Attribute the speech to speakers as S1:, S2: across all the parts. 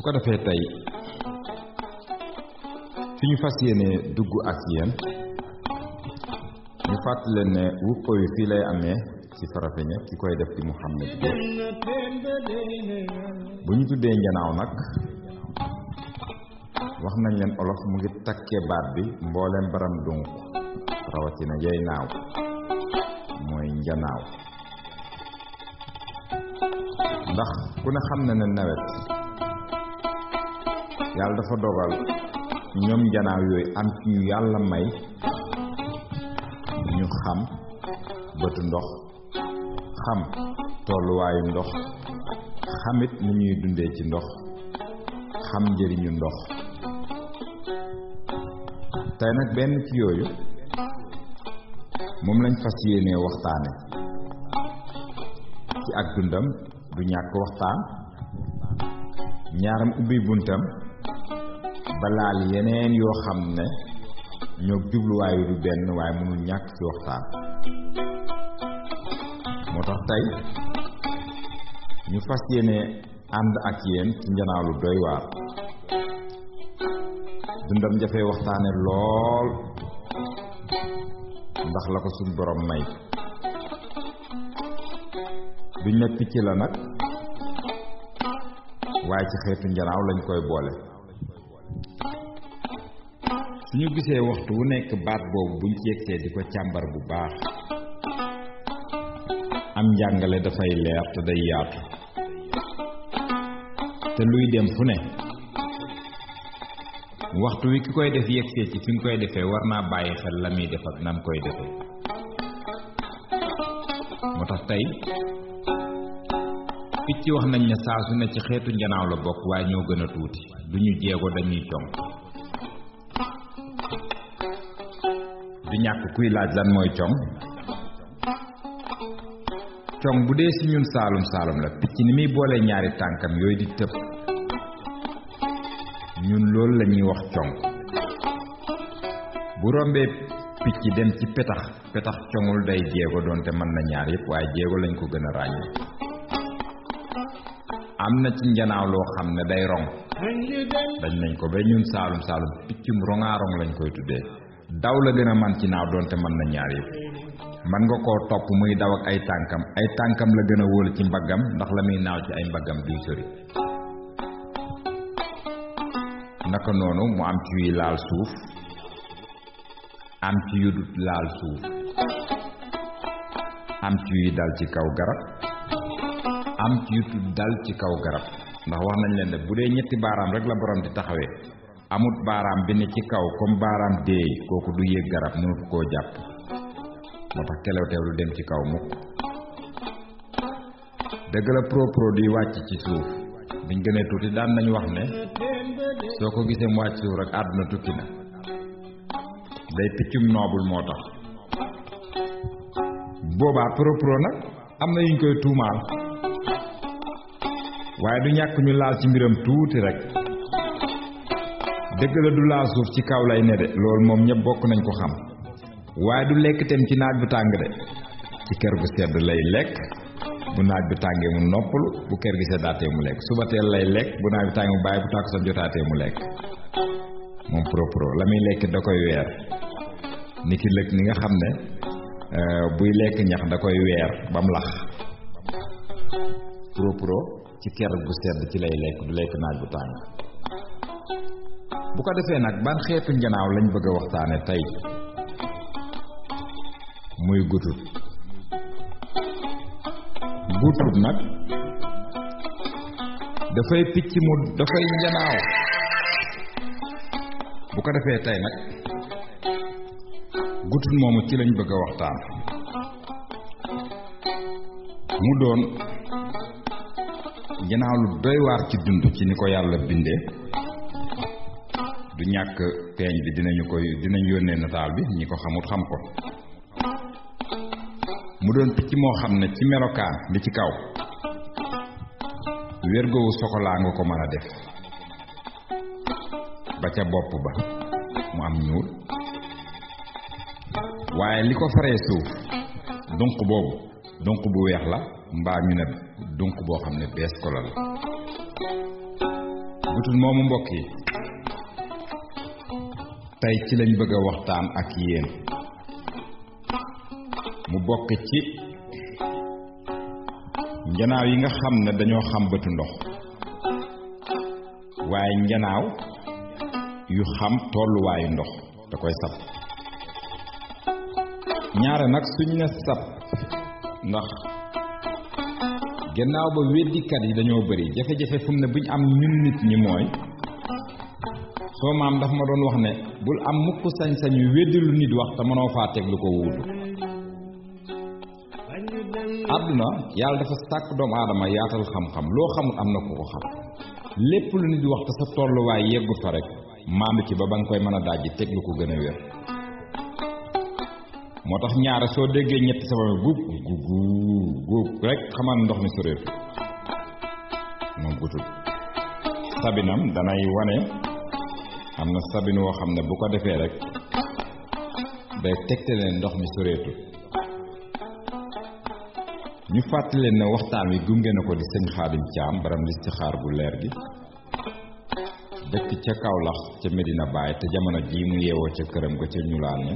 S1: ko defee tey fi ñu fas yéene dugg ak yéen ñu fàttali leen ne wuppa wi fii lay amee ci Farafeñe ki koy def di Mouhamed Gueye bu ñu tuddee njanaaw nag wax nañ leen olof mu ngi takkee baat bi mbooleem baram dunk rawatina yey naaw mooy njanaaw ndax ku ne xam na ne nawet yàlla dafa dogal ñoom njanaaw yooyu am ci ñu yàlla may ñu xam bëtu ndox xam tolluwaayu ndox xamit ni ñuy dundee ci ndox xam njëriñu ndox tey nag benn ci yooyu moom lañ fas yéenee waxtaane ci ak dundam du ñàkk waxtaan ñaaram ubbi buntam balaal yeneen yoo xam ne ñoo jubluwaayu du benn waaye mënul ñàkk ci waxtaan moo tax tey ñu fas yéene ànd ak yéen ci njanaaw lu doy waar dundam jafee waxtaane lool ndax la ko suñ borom may duñ ne picc la nag waaye ci xeetu njanaaw lañ koy boole suñu gisee waxtu wu nekk baat boobu buñ ci yegsee di ko càmbar bu baax am njàngale dafay leer te day yaatu te luy dem fu ne waxtu wi ki koy def yegsee ci fi nga koy defee war naa bàyyi xel la muy def ak nam koy defee moo tax tey picc wax nañ ne saa su ne ci xeetu njanaaw la bokk waaye ñoo gën a tuuti du ñu jéego dañuy cong du ñàkk kuy laaj lan mooy cong cong bu dee ci ñun saalum saalum la picc ni muy boole ñaari tànkam yooyu di tëb ñun loolu la ñuy wax cong bu rombee picc dem ci petax petax congul day jéego doonte mën na ñaar yépp waaye jéego lañ ko gën a ràññee am na ci njanaaw loo xam ne day rong dañ nañ ko ba ñun saalum saalum piccum rongaarong lañ koy tuddee daw la gën a man ci naaw doonte mën na ñaar yépp man nga koo topp muy daw ak ay tànkam la gën a wóolu ci mbaggam ndax la muy naaw ci ay mbaggam duy sori naka noonu mu am ci yuy laal suuf am ci yu dut laal suuf am ci yuy dal ci kaw garab am ci yu dut dal ci kaw garab ndax wax nañ leen ne bu dee ñetti baaraam rek la borom di taxawee amut baaraam bi ne ci kaw comme baaraam déey kooku du yéeg garab mënut koo jàpp moo tax kelewteew lu dem ci kaw mukk dëgg la pro di wàcc ci suuf biñ gënee tuuti daan nañu wax ne soo ko gisee mu wàcc suuf rek àdduna tukki na day piccum noobul moo tax boobaa pro nag am na yuñ koy tuumaal waaye du ñàkk ñu laal ci mbiram tuuti rek dëgg la du laal suuf ci kaw lay ne de loolu moom ñëpp bokk nañ ko xam waaye du lekk tem ci naaj bu tàng de ci kër gu sedd lay lekk bu naaj bi tàngee mu noppalu bu kër gi seddaatee mu lekk suba teel lay lekk bu naaj bi tàngee mu bàyyi bu tàkkusaan jotaatee mu lekk moom pro la muy lekk da koy weer ni ki lëg ni nga xam ne buy lekk ñax da koy weer ba mu lax pro ci kër gu sedd ci lay lekk du lekk naaj bu tàng bu ko defee nag ban xeetu njanaaw lañ bëgg a waxtaane tey muy gutut nag dafay picc mu dafay njanaaw bu ko defee tey nag gutut moomu ci lañ bëgg a waxtaan mu doon njanaaw lu doy waar ci dund ci ni ko yàlla bindee du ñàkk peeñ bi dinañ yónnee nataal bi ñi ko xamut xam ko mu doon picc moo xam ne ci melokaan li ci kaw wérgowu sokolaa nga ko mën a def ba ca bopp ba mu am ñuul waaye li ko faree suuf dunq boobu dunq bu weex la mbaa ñu ne dunq boo xam ne bees kola la butut moomu mbokk yi tey ci lañ bëgg a waxtaan ak yéen mu bokk ci njanaaw yi nga xam ne dañoo xam bëtu ndox waaye njanaaw yu xam tolluwaayu ndox da koy sab ñaare nag suñ ne sab ndax gannaaw ba weddikat yi dañoo bari jafe-jafe fu mu ne buñ am ñun nit ñi mooy soo maam daf ma doon wax ne bul am mukk sañ-sañ yu weddi lu nit wax te mënoo faa teg lu ko wuutu àdduna yàlla dafa sàkk doomu aadama yaatal xam-xam loo xamul am na ku ko xam lépp lu nit wax te sa tolluwaay yeggu fa rek maandu ci ba nga koy mën a dajji teg lu ko gën a wér moo tax ñaare soo déggee ñetti sama guub guub rek xamal ndox mi soreetu moom gutul sabinam danay wane am na sabin woo xam ne bu ko defee rek day tegte leen ndox mi soreetu ñu fàttali leen ne waxtaan wi gunge na ko di sëñ Xaadim Caam baram listixaar bu leer gi dëkk ca Kawlax ca Medina Baay te jamono jii mu yeewoo ca këram ga ca ñulaan ne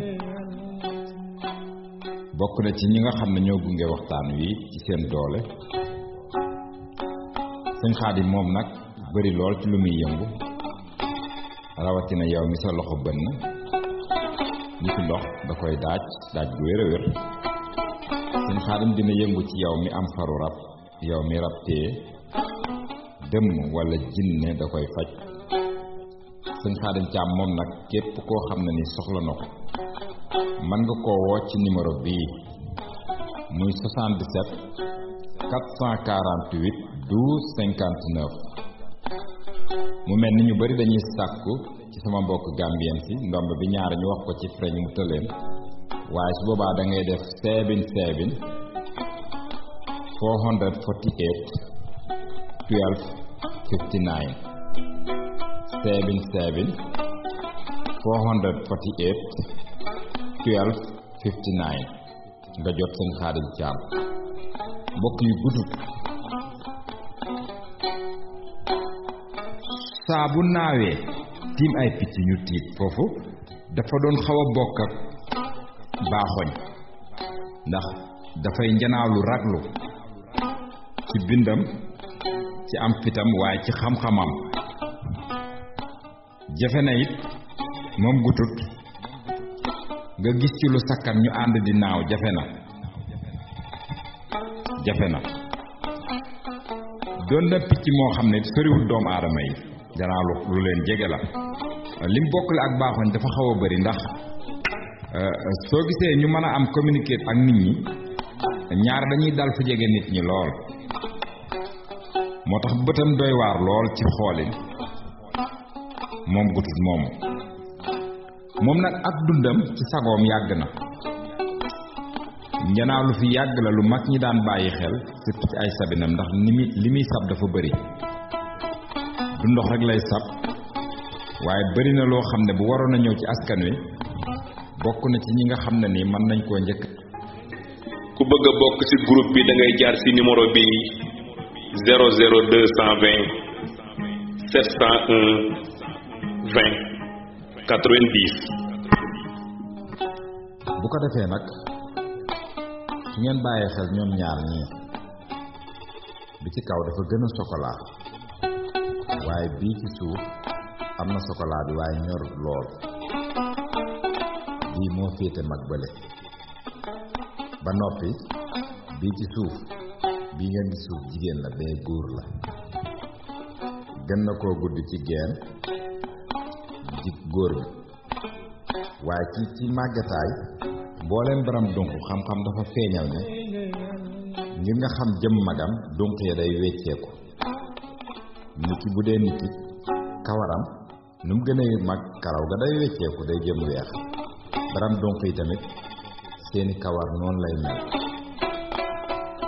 S1: bokk na ci ñi nga xam ne ñoo gunge waxtaan wi ci seen doole sëñ Xaadim moom nag bari lool ci lu muy yëngu rawatina yow mi sa loxo bënn ñi ci ndox da koy daaj bu wér a wér sëñ Xaadim dina yëngu ci yow mi am faru rab yow mi rab tee dëmm wala jinne da koy faj sëñ Xaadim Caam moom nag képp koo xam ne ni soxla na ko mën nga koo woo ci numéro bii muy 77 448 12 59 mu mel ni ñu bari dañuy sàkku ci sama mbokk gambien si ndomb bi ñaar ñu wax ko ci freñ mu tëleen waaye su boobaa da ngay def 77 448 12 59 77 448 12 59 nga jot sëñ Xaadim Caam mbokk yu guddut saa bu naawee tiim ay picc ñu tiit foofu dafa doon xaw a bokk ak baaxoñ ndax dafay njanaaw lu raglu ci bindam ci am fitam waaye ci xam-xamam jafe na it moom gutut nga gis ci lu sakkan ñu ànd di naaw jafe na doon na picc moo xam ne soriwul doomu aadama yi janaaw lu leen jege la lim bokkule ak baaxoñ dafa xaw a bari ndax soo gisee ñu mën a am communiquer ak nit ñi ñaar dañuy dal fu jege nit ñi lool moo tax bëtam doy waar lool ci xoolin moom gutut moomu moom nag ak dundam ci sagoom yàgg na njanaaw lu fi yàgg la lu mag ñi daan bàyyi xel surtout ci ay sabinam ndax li muy sab dafa bari du ndox rek lay sab waaye bari na loo xam ne bu waroon a ñëw ci askan wi bokk na ci ñi nga xam ne ni mën nañ koo njëkk.
S2: ku bëgg a bokk ci groupe bi da ngay jaar ci numéro bi 00220 701 20 90.
S1: bu ko defee nag su ngeen bàyyee xel ñoom ñaar ñii bi ci kaw dafa gën a sokolaa waaye bii ci suuf am na sokolaa bi waaye ñorut lool bii moo féete mag bële ba noppi bii ci suuf bii ngeen di suuf jigéen la bee góor la gën na koo gudd ci geen ji góor bi waaye ci màggataay mbooleem baram dunq xam-xam dafa feeñal ne ngir nga xam jëm magam dunq ya day wecceeku nit ki bu dee nit ki kawaram nu mu gën a mag karaw ga day wecceeku day jëm weex baram dunq yi tamit seeni kawar noonu lay mel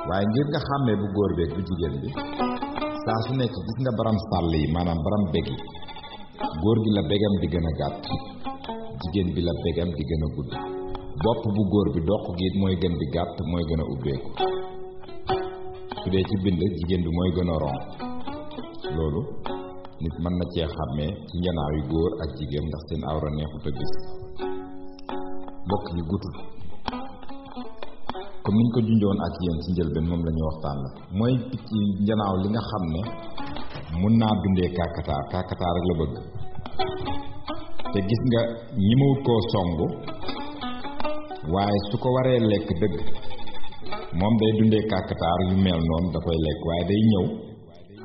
S1: waaye ngir nga xàmmee bu góor beeg bu jigéen bi saa su nekk gis nga baram sàll yi maanaam baram beg yi góor gi la begam di gën a gàtt jigéen bi la begam di gën a gudd bopp bu góor bi doq gi it mooy gën di gàtt mooy gën a ubbeeku su dee ci bind jigéen bi mooy gën a ron loolu nit mën na cee xàmmee ci njanaaw yu góor ak jigéen ndax seen awra neexut a gis bokk yi gutut comme niñ ko junjoon ak yéen ci njëlbeen moom la ñuy waxtaan la mooy picc njanaaw li nga xam ne mun naa dundee kàkkataar rek la bëgg te gis nga ñi ma wut koo songu waaye su ko waree lekk dëgg moom day dundee kàkkataar yu mel noonu da koy lekk waaye day ñëw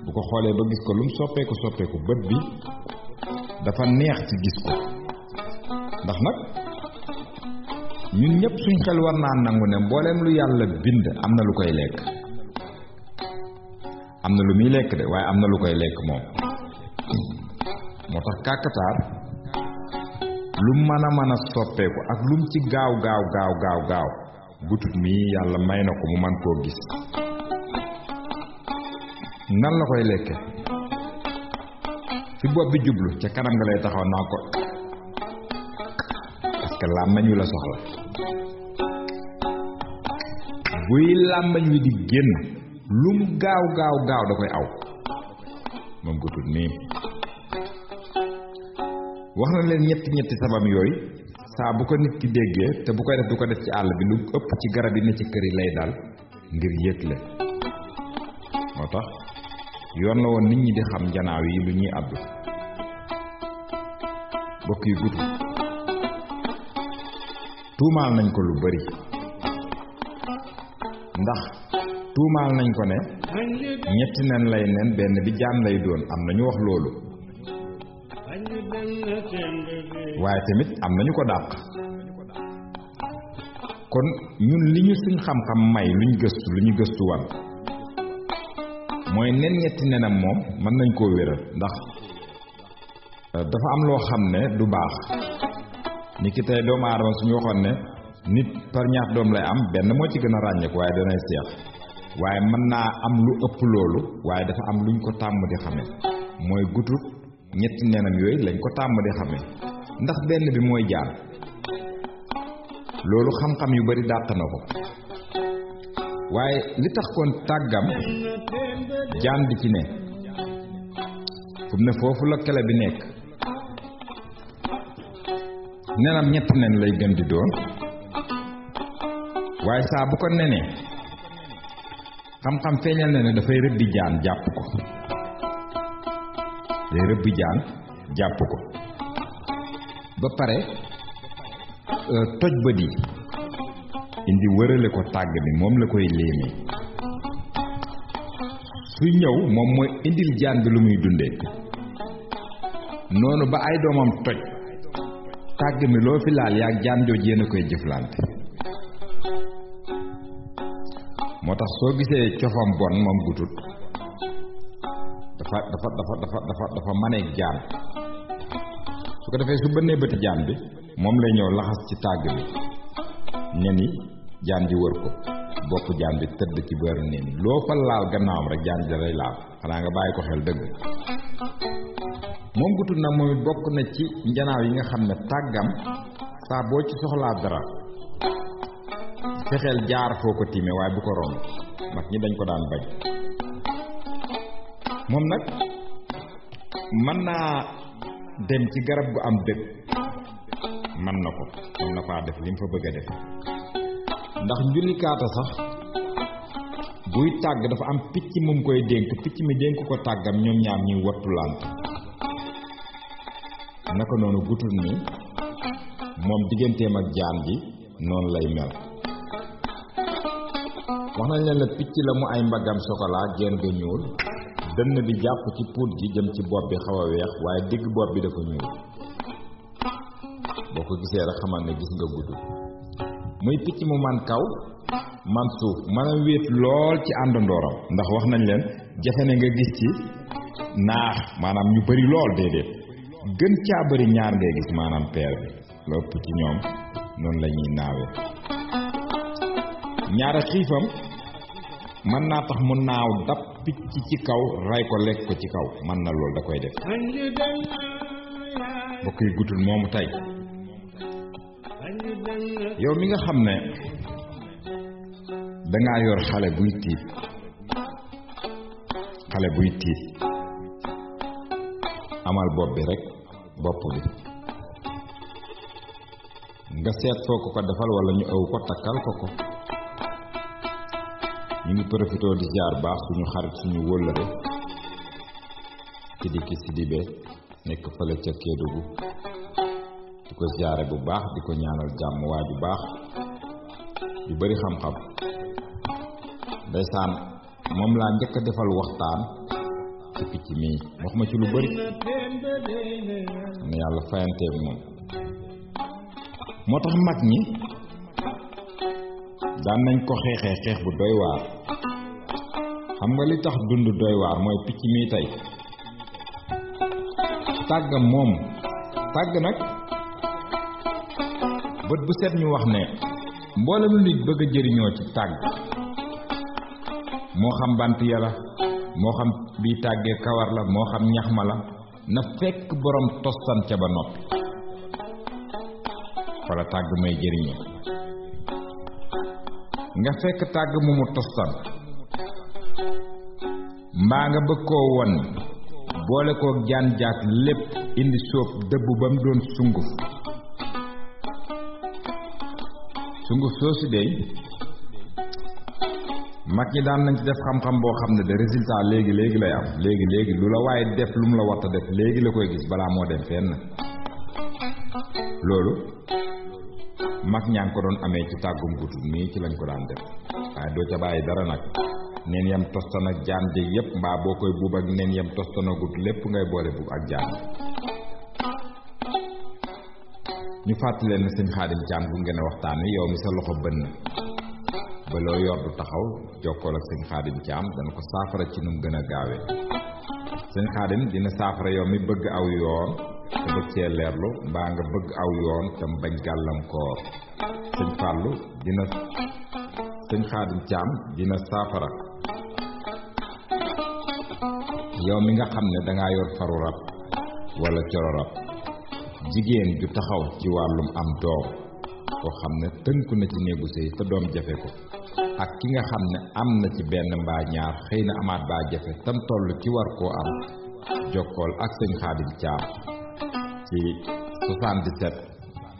S1: bu ko xoolee ba gis ko lu mu soppeeku bët bi dafa neex ci gis ko ndax nag ñun ñëpp suñ xel war naa nangu ne mbooleem lu yàlla bind am na lu koy lekk am na lu muy lekk de waaye am na lu koy lekk moom moo tax kàkkataar lu mën a soppeeku ak lum ci gaaw butut mii yàlla may na ko mu man koo gis nan la koy lekke fi bopp bi jublu ca kanam nga lay taxaw naa ko parce que làmmañ wi la soxla buy làmmañ wi di génn lum gaaw da koy aw moom butut mii wax na leen ñetti sabab yooyu saa bu ko nit ki déggee te bu koy def du ko def ci àll bi lu ëpp ci garab yi ne ci kër yi lay dal ngir yëgle moo tax yoon la woon nit ñi di xam njanaaw yi lu ñuy àddu bokk yu gudd tuumaal nañ ko lu bari ndax tuumaal nañ ko ne ñetti nen lay nen benn bi jaan lay doon am nañu wax loolu waaye tamit am nañu ko dàq kon ñun li ñu suñ xam-xam may lu ñu gëstu wan mooy nen ñetti nenam moom mën nañ koo wéral ndax dafa am loo xam ne du baax ni ki tey doomu aadama suñu waxoon ne nit par ñaar doom lay am benn moo ci gën a ràññeeku waaye danay seex waaye mën naa am lu ëpp loolu waaye dafa am luñ ko tàmm di xame mooy gutut ñetti nenam yooyu lañ ko tàmm di xame ndax benn bi mooy jaan loolu xam-xam yu bari dàq na ko waaye li tax kon tàggam jaan di ci ne fu mu ne foofu la kele bi nekk nenam ñetti nen lay gën di doon waaye saa bu ko nenee xam-xam feeñal na ne dafay rëbbi jaan jàpp ko day rëbbi jaan jàpp ko ba pare toj bët yi indi wërale ko tàgg bi moom la koy léemee su ñëw moom mooy indil jaan bi lu muy dundee noonu ba ay doomam toj tàgg mi loo fi laal yaa jaan jooj yéen a koy jëflante moo tax soo gisee cofam bon moom gutut dafa maneeg jaan su ko defee su bënnee bëti jaan bi moom lay ñëw laxas ci tàgg bi nen yi jaan ji wër ko bopp jaan bi tëdd ci bëru nen yi loo fa laal gannaawam rek jaan ji da lay laal xanaa nga bàyyi ko xel dëgg moom gutut nag moom it bokk na ci njanaaw yi nga xam ne tàggam saa boo ci soxlaa dara fexeel jaar foo ko tiime waaye bu ko romb mag ñi dañ ko daan bañ moom nag mën naa dem ci garab gu am dëkk mën na faa def li mu fa bëgg a def ndax njullikaata sax buy tàgg dafa am picc mum koy dénk picc mi dénk ko tàggam ñoom ñaar ñuy wattulant naka noonu gutut ni moom digganteem ak jaan ji noonu lay mel wax nañ leen la picc la mu ay mbaggam chocolat genn ga ñuul dënn bi jàpp ci puut gi jëm ci bopp bi xaw a weex waaye digg bopp bi dafa ñuul boo ko gisee rek xamal ne gis nga gutut muy picc mu man kaw man suuf mën a wéet lool ci àndandooram ndax wax nañ leen jafe ne nga gis ci naax maanaam ñu bari lool déedéet gën caa bari ñaar ngay gis maanaam peer bi la ëpp ci ñoom noonu la ñuy naawee ñaara xiifam mën naa tax mu naaw dab picc ci kaw ray ko lekk ko ci kaw mën na loolu da koy def bokk yi gutul moomu tey yow mi nga xam ne dangaa yor xale buy tiit amal bopp bi rek bopp bi nga seet foo ko defal wala ñu ëw ko takkal ko ñu ngi profité di ziar baax suñu xarit suñu wóllëre Sidiki Sidibé nekk fële ca Kédougou di ko ziare bu baax di ko ñaanal jàmm waa ju baax yu bari xam-xam ndeysaan moom laa njëkk a defal waxtaan ci picc mii wax ma ci lu bari ne yàlla fayanteeg moom moo tax mag ñi daan nañ ko xeexee xeex bu doy waar xam nga li tax dund doy waar mooy picc mii tey tàgg moom tàgg nag bët bu set ñu wax ne mboolem lu nit bëgg a jëriñoo ci tàgg moo xam bant ya la moo xam bii tàggee kawar la moo xam ñax ma la na fekk borom tostan ca ba noppi wala tàgg may jëriñoo nga fekk tàgg mu mu tostan mbaa nga bëgg koo won boole koo jaan jaak lépp indi sóob dëbb ba mu doon sunguf soosu dey mag ñi daan nañ ci def xam-xam boo xam ne de résultat léegi lay am léegi lu la waaye def lu mu la war a def léegi la koy gis balaa moo dem fenn loolu mag ñaa ngi ko doon amee ci tàggum gutut nii ci lañ ko daan def waaye doo ca bàyyi dara nag neen yam tostan ak jaan ji yépp mbaa boo koy buub ak neen yam tostan agut lépp ngay boole buub ak jaan ñu fàttali leen ne sëñ Xaadim Caam bu ngeen waxtaan wi yow mi sa loxo bënn ba loo yor du taxaw jokkool ak sëñ Xaadim Caam dana ko saafara ci nu mu gën a gaawee sëñ Xaadim dina saafara yow mi bëgg aw yoon te bëgg cee leerlu mbaa nga bëgg aw yoon te mu bañ gàllankoor sëñ Fàllu sëñ Xaadim Caam dina saafara yow mi nga xam ne dangaa yor faru rab wala coro rab jigéen ju taxaw ci wàllum am doom koo xam ne tënku na ci néegu sëy te doom jafe ko ak ki nga xam ne am na ci benn mbaa ñaar xëy na amaat baa jafe tam toll ci war koo am jokkool ak sëñ Xaadim Caam ci 77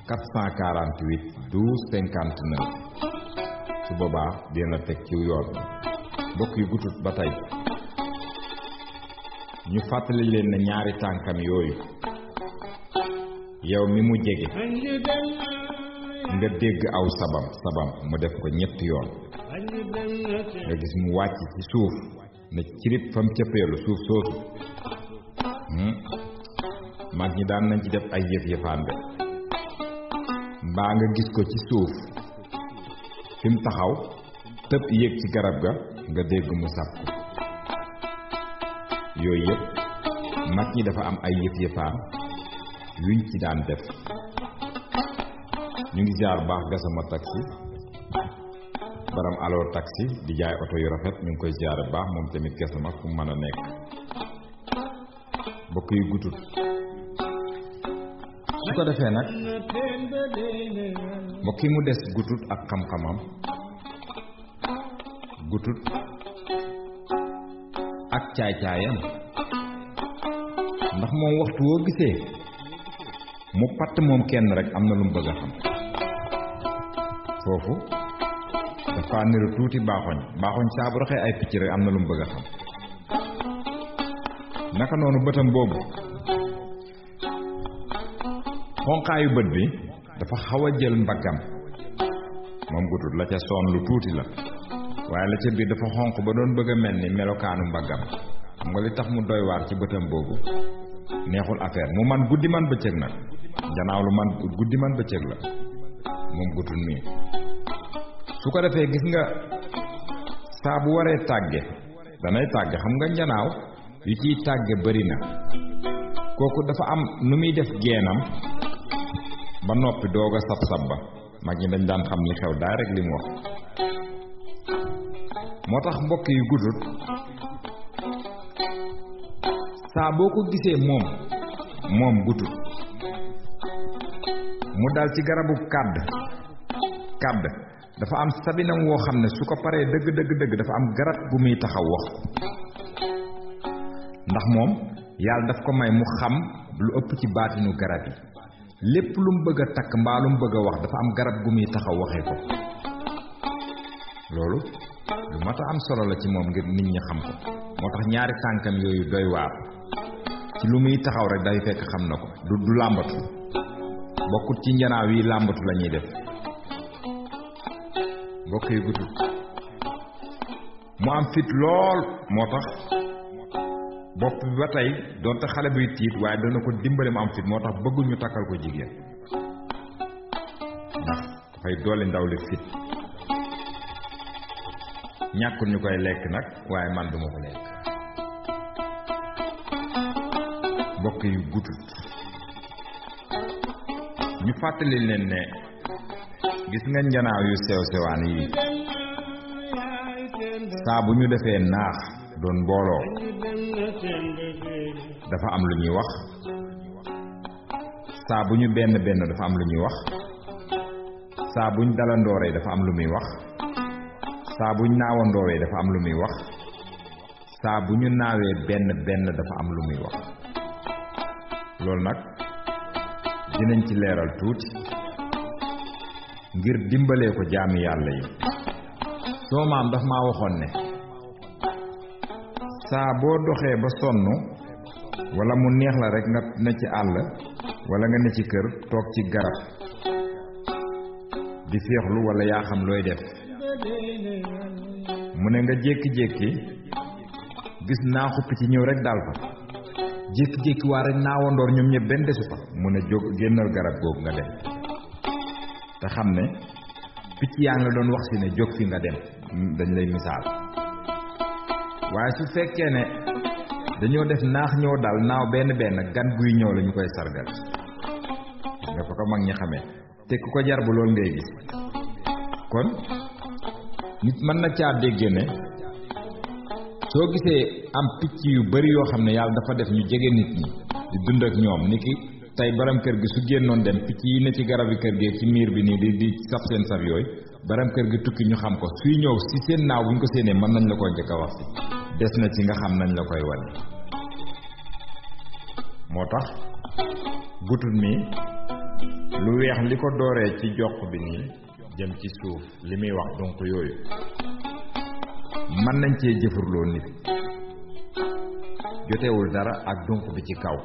S1: 448 12 59 su boobaa dina teg ci yoon mbokk yu gutut ba tey ñu fàttali leen ne ñaari tànkam yooyu yow mi mu jege nga dégg aw sabam mu def ko ñetti yoon nga gis mu wàcc ci suuf ne cirib fam cëppeelu suuf soosu mag ñi daan nañ ci def ay yëf-yëfaande mbaa nga gis ko ci suuf fi mu taxaw tëb yéeg ci garab ga nga dégg mu sab ko yooyu yëpp mag ñi dafa am ay yëf-yëfaan yuñ ci daan def ñu ngi jaar baax Gassama taxi baram aloo taxi di jaay oto yu rafet ñu ngi koy ziare baax moom tamit Gassama fu mën a nekk mbokk yu gutut su ko defee nag mbokk yi mu des gutut ak xam-xamam gutut ak caay-caayam ndax moom waxtu woo gisee mu patt moom kenn rek am na lu mu bëgg a xam foofu dafa niru tuuti baaxoñ saa bu raxee ay picc rek am na lu mu bëgg a xam naka noonu bëtam boobu xonqaayu bët bi dafa xaw a jël mbaggam moom gutut la ca soon lu tuuti la waaye la ca biir dafa xonq ba doon bëgg a mel ni melokaanu mbaggam xam nga li tax mu doy waar ci bëtam boobu neexul affaire mu man guddi man bëccëg nag janaaw lu man guddi man bëccëg la moom gutut mii su ko defee gis nga saa bu waree tàgge danay tàgge xam nga njanaaw yu ciy tàgge bari na kooku dafa am nu muy def geenam ba noppi doog a sab ba mag ñi dañ daan xam li xew daa rek li mu wax moo tax mbokk yu gutut saa boo ko gisee moom gutut mu dal ci garabu kàdd dafa am sabinam woo xam ne su ko paree dëgg dafa am garab gu muy taxaw wax ndax moom yàlla daf ko may mu xam lu ëpp ci baatinu garab yi lépp lu mu bëgg a takk mbaa lu mu bëgg a wax dafa am garab gu muy taxaw waxee ko loolu lu mat a am solo la ci moom ngir nit ñi xam ko moo tax ñaari tànkam yooyu doy waar ci lu muy taxaw rek day fekk xam na ko du làmbatu bokkut ci njanaaw yi làmbatu la ñuy def mbokk yi gutut mu am fit lool moo tax bopp bi ba tey doonte xale buy tiit waaye dana ko dimbale mu am fit moo tax bëggul ñu takkal ko jigéen ndax dafay doole ndaw li fit ñàkkul ñu koy lekk nag waaye man duma ko lekk mbokk yu gutut ñu fàttali leen ne gis nga njanaaw yu sew sewaan yi saa bu ñu defee naax doon mbooloo dafa am lu ñuy wax saa bu ñu benn dafa am lu ñuy wax saa bu ñu dalandooree dafa am lu muy wax saa bu ñu naawandoowee dafa am lu muy wax saa bu ñu naawee benn dafa am lu muy wax loolu nag dinañ ci leeral tuuti ngir dimbalee ko jaami yàlla yi soo maam daf maa waxoon ne saa boo doxee ba sonn wala mu neex la rek nga ne ci àll wala nga ne ci kër toog ci garab di féexlu wala yaa xam looy def mu ne nga jékki-jékki gis naa xuppi ci ñëw rek daal fa jékki-jékki waa rek naawandoor ñoom ñëpp benn desu fa mu ne jóg génnal garab googu nga dem te xam ne picc yaa ngi la doon wax si ne jóg fi nga dem dañ lay misaal waaye su fekkee ne dañoo def naax ñëw dal naaw benn gan guy ñëw la ñu koy sargal nga fa ko mag ñi xamee te ku ko jar bu loolu ngay gis kon nit mën na caa dégge ne soo gisee am picc yu bari yoo xam ne yàlla dafa def ñu jege nit ñi di dund ak ñoom niki tey baram kër gi su génnoon dem picc yi ne ci garabi kër gi ci miir bi nii di sab seen sab yooyu baram kër gi tukki ñu xam ko suy ñëw si seen naaw bu ñu ko séenee mën nañ la ko njëkk a wax si des na ci nga xam nañ la koy wane moo tax gutut mi lu weex li ko dooree ci jox bi nii jëm ci suuf li muy wax donc yooyu mën nañ cee jëfurloo nit jotewul dara ak donc bi ci kaw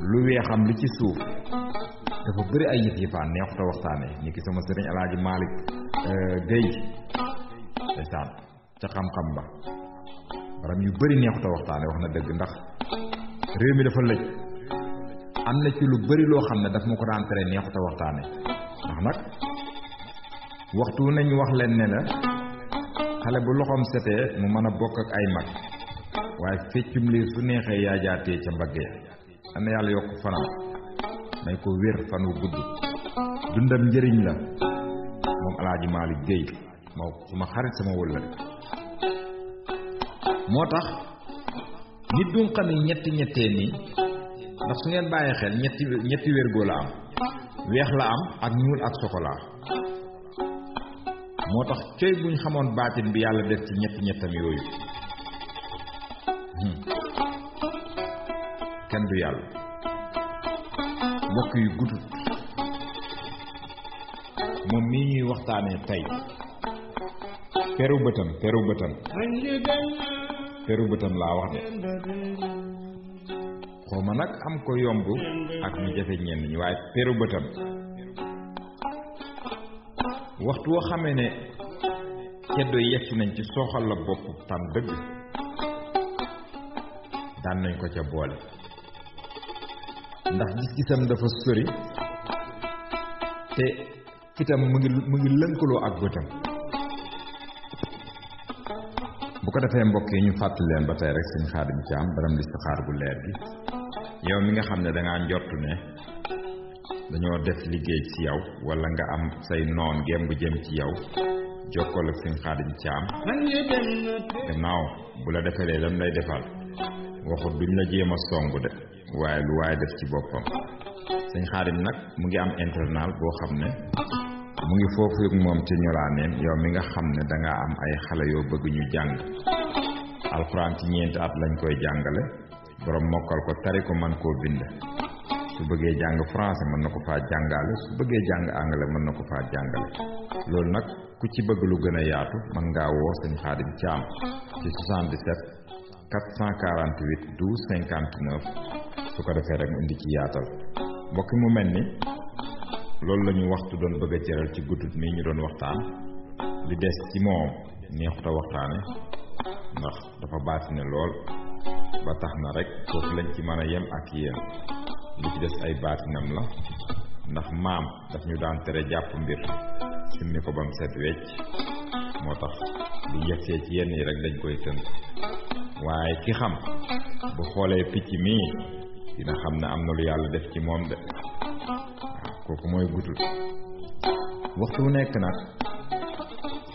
S1: lu weexam li ci suuf dafa bëri ay yëf yëfaan neexuta waxtaane ni ki sama sëriñ Alaaji Malick Guèye ndeysaan ca xam-xam ba baram yu bëri neexuta waxtaane wax na dëgg ndax réew mi dafa lëj am na ci lu bëri loo xam ne daf ma ko daan tere neexuta waxtaane ndax nag waxtu nañu wax leen ne la xale bu loxoom setee mu mën a bokk ak ay mag waaye feccum liir su neexee yaa jaatee ca mbagg ya ana yàlla yokk fanam may ko wér fan wu gudd dundam njëriñ la moom Alaaji Malick Guèye moo suma xarit sama wëllëre moo tax nit du xam ne ñettee nii ndax su ngeen bàyyi xel ñetti wérgoo la am weex la am ak ñuul ak chocolat moo tax coy buñ xamoon baatin bi yàlla def ci ñettam yooyu kenn du yàlla mbokk yu gutut moom mii ñuy waxtaanee tey peru bëtam laa wax de xawma nag am ko yomb ak ñu jafe ñenn ñi waaye peru bëtam waxtu woo xamee ne ceddo yegsi nañ ci sooxal la bopp tam dëgg daan nañ ko ca boole ndax gis-gisam dafa sori te fitam mu ngi lënkaloo ak bëtam bu ko defee mbokk yi ñu fàttali leen ba tey rek Sëñ Xaadim Caam baram listixaar gu leer gi yow mi nga xam ne dangaa njortu ne dañoo def liggéey ci yow wala nga am say noon gem bu jëm ci yow jokkoo ak Sëñ Xaadim Caam gannaaw bu la defalee lam lay defal waxut duñ la jéem a songu de waaye lu waaye def ci boppam Sëñ Xaadim nag mu ngi am internal boo xam ne mu ngi foofu ak moom ci ñoraaneem yow mi nga xam ne danga am ay xale yoo bëgg ñu jàng alxuraan ci ñeenti at lañ koy jàngale borom mokkal ko tari ko man koo bind su bëggee jàng français mën na ko faa jàngale su bëggee jàng anglais mën na ko faa jàngale loolu nag ku ci bëgg lu gën a yaatu mën ngaa woo sëñ Xaadim Caam ci 77 448 12 59 su ko defee rek mu indi ci yaatal mbokk mu mel ni loolu la ñu waxtu doon bëgg a cëral ci guddut mi ñu doon waxtaan li des ci moom neexuta waxtaane ndax dafa baatine lool ba tax na rek foofu lañ ci mën a yem ak yéen li ci des ay baatinam la ndax maam daf ñu daan tere jàpp mbir simmi ko bam set wecc moo tax bu yegsee ci yenn yi rek dañ koy tënk waaye ki xam bu xoolee picc mii dina xam ne am na lu yàlla def ci moom de waaw kooku mooy gutut waxtu wu nekk nag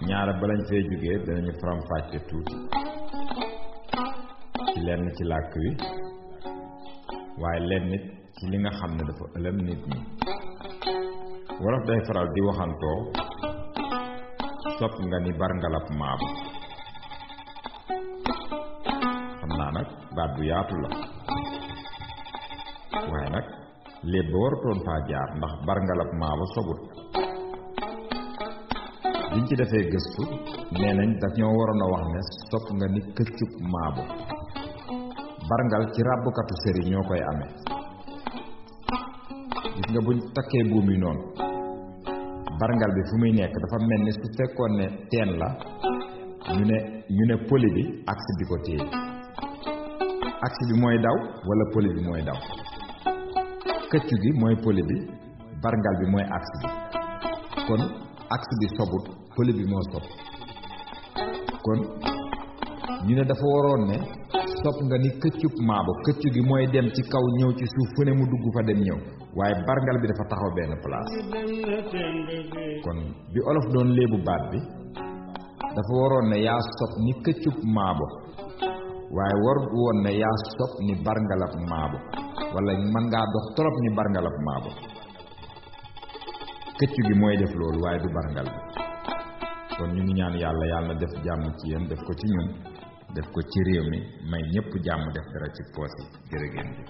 S1: ñaara balañ fee jógee danañu faram-fàcce tuuti ci lenn ci làkk wi waaye lenn nit ci li nga xam ne dafa ëlëm nit ñi wolof day faral di waxantoo sopp nga ni barngalab maam xam naa nag baat bu yaatu la waaye nag léeb ba waratoon faa jaar ndax barngalab maaba sobut biñ ci defee gëstu nee nañ dañoo waroon a wax ne sopp nga ni këccub maabo barngal ci ràbbkatu sëri ñoo koy amee gis nga buñ takkee buum yi noonu barngal bi fu muy nekk dafa mel ni su fekkoon ne teen la ñu ne poli bi axe bi ko téye axe bi mooy daw wala poli bi mooy daw këccu gi mooy poli bi barngal bi mooy axe bi kon axe bi sobut poli bi moo sob kon ñu ne dafa waroon ne sopp nga ni këccub maabo këccu gi mooy dem ci kaw ñëw ci suuf fu ne mu dugg fa dem ñëw waaye barngal bi dafa taxaw benn place kon bi olof doon léebu baat bi dafa waroon ne yaa sopp ni këccub maabo waaye war woon ne yaa sopp ni barngalab maabo wala mën ngaa dox trop ni barngalab maabo këccu gi mooy def loolu waaye du barngal bi kon ñu ngi ñaan yàlla na def jàmm ci yéen def ko ci ñun def ko ci réew mi may ñëpp jàmm def dara ci poos yi jërë ngeen jëf